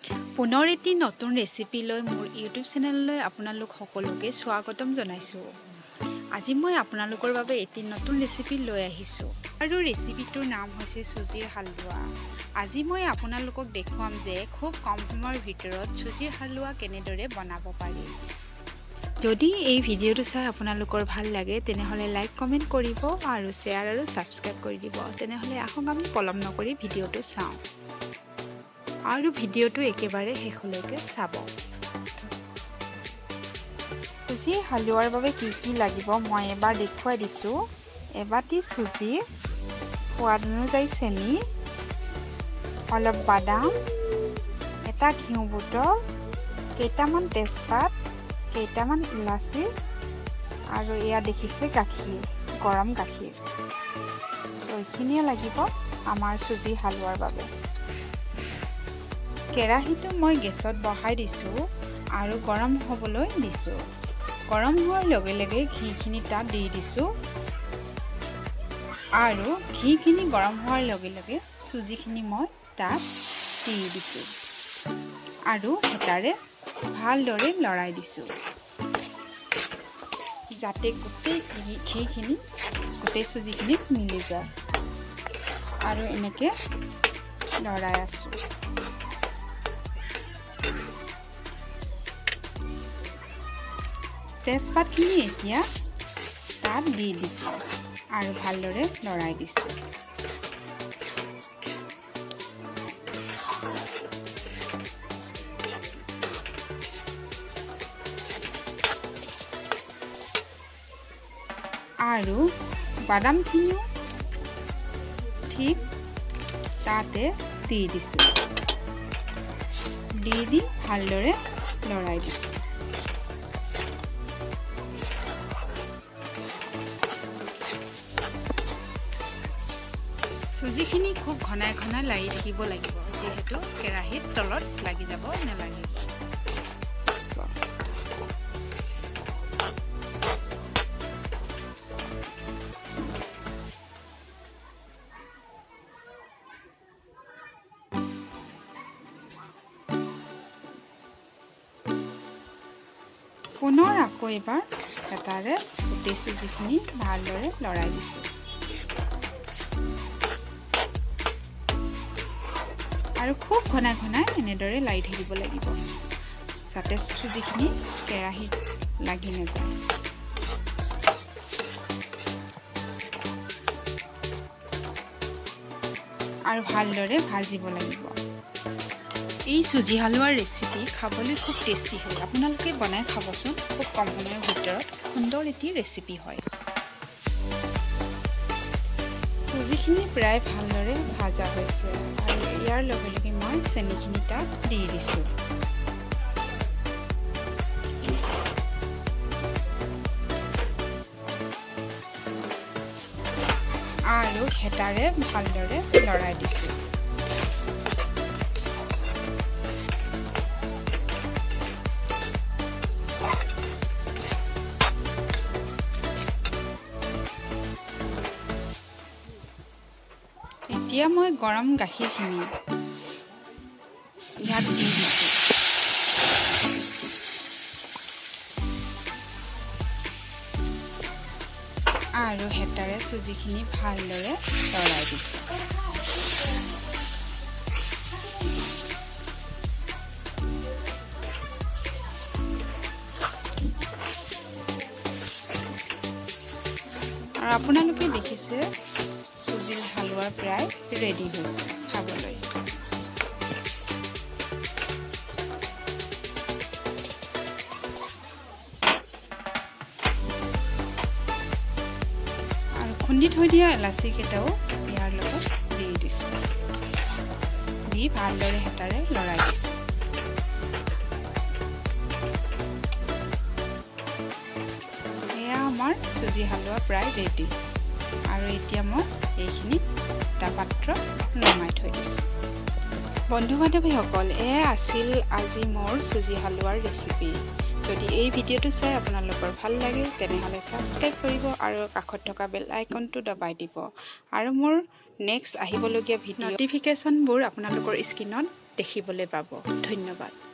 পুনৰ এটি নতুন ৰেচিপি লৈ মোৰ ইউটিউব চেনেললৈ আপোনালোক সকলোকে স্বাগতম জনাইছোঁ। আজি মই আপোনালোকৰ বাবে এটি নতুন ৰেচিপি লৈ আহিছোঁ আৰু ৰেচিপিটোৰ নাম হৈছে চুজিৰ হালোৱা। আজি মই আপোনালোকক দেখুৱাম যে খুব কম সময়ৰ ভিতৰত চুজিৰ হালোৱা কেনেদৰে বনাব পাৰি। যদি এই ভিডিঅ'টো চাই আপোনালোকৰ ভাল লাগে, তেনেহ'লে লাইক, কমেণ্ট কৰিব আৰু শ্বেয়াৰ আৰু ছাবস্ক্ৰাইব কৰি দিব। তেনেহ'লে আহক, আমি পলম নকৰি ভিডিঅ'টো চাওঁ আৰু ভিডিঅ'টো একেবাৰে শেষলৈকে চাব। চুজি হালোৱাৰ বাবে কি কি লাগিব মই এবাৰ দেখুৱাই দিছোঁ। এবাটি চুজি, সোৱাদ অনুযায়ী চেনি, অলপ বাদাম, এটা ঘিউ বটল, কেইটামান তেজপাত, কেইটামান ইলাচি আৰু এয়া দেখিছে গাখীৰ, গৰম গাখীৰ। চ' এইখিনিয়ে লাগিব আমাৰ চুজি হালোৱাৰ বাবে। কেৰাহীটো মই গেছত বহাই দিছোঁ আৰু গৰম হ'বলৈ দিছোঁ। গৰম হোৱাৰ লগে লগে ঘিখিনি তাত দি দিছোঁ আৰু ঘিখিনি গৰম হোৱাৰ লগে লগে চুজিখিনি মই তাত দি দিছোঁ আৰু হেতাৰে ভালদৰে লৰাই দিছোঁ, যাতে গোটেই ঘিখিনি গোটেই চুজিখিনিত মিলি যায়। আৰু এনেকৈ লৰাই আছোঁ। তেজপাতখিনি এতিয়া তাত দি দিছোঁ আৰু ভালদৰে লৰাই দিছোঁ। আৰু বাদামখিনিও ঠিক তাতে দি দিছোঁ। দি দি ভালদৰে লৰাই দিছোঁ। চুজিখিনি খুব ঘনাই ঘনাই লাৰি থাকিব লাগিব, যিহেতু কেৰাহীত তলত লাগি যাব নালাগিব। পুনৰ আকৌ এবাৰ হেতাৰে গোটেই চুজিখিনি ভালদৰে লৰাই দিছোঁ আৰু খুব ঘনাই ঘনাই এনেদৰে লাৰি থাকিব লাগিব, যাতে চুজিখিনি কেৰাহীত লাগি নাযায়। আৰু ভালদৰে ভাজিব লাগিব। এই চুজি হালোৱাৰ ৰেচিপি খাবলৈ খুব টেষ্টি হয়। আপোনালোকে বনাই খাবচোন, খুব কম সময়ৰ ভিতৰত সুন্দৰ এটি ৰেচিপি হয়। চুজিখিনি প্ৰায় ভালদৰে ভাজা হৈছে আৰু ইয়াৰ লগে লগে মই চেনিখিনি তাত দি দিছোঁ। আৰু হেতাৰে ভালদৰে লৰাই দিছোঁ। এতিয়া মই গৰম গাখীৰখিনি ইয়াত দি দিছোঁ। আৰু হেতাৰে চুজিখিনি ভালদৰে লৰাই দিছোঁ। আৰু আপোনালোকে দেখিছে, চুজিৰ হালোৱা প্ৰায় ৰেডি হৈছে খাবলৈ। আৰু খুন্দি থৈ দিয়া এলাচি কেইটাও ইয়াৰ লগত দি দিছোঁ। দি ভালদৰে হেতাৰে লৰাই দিছোঁ। এয়া আমাৰ চুজি হালোৱা প্ৰায় ৰেডি। আৰু এতিয়া মই এইখিনি এটা পাত্ৰত নমাই থৈ দিছোঁ। বন্ধু বান্ধৱীসকল, এয়া আছিল আজি মোৰ চুজি হালোৱাৰ ৰেচিপি। যদি এই ভিডিঅ'টো চাই আপোনালোকৰ ভাল লাগে, তেনেহ'লে ছাবস্ক্ৰাইব কৰিব আৰু কাষত থকা বেল আইকনটো দবাই দিব আৰু মোৰ নেক্সট আহিবলগীয়া ভিডিঅ' ন'টিফিকেশ্যনবোৰ আপোনালোকৰ স্ক্ৰীণত দেখিবলৈ পাব। ধন্যবাদ।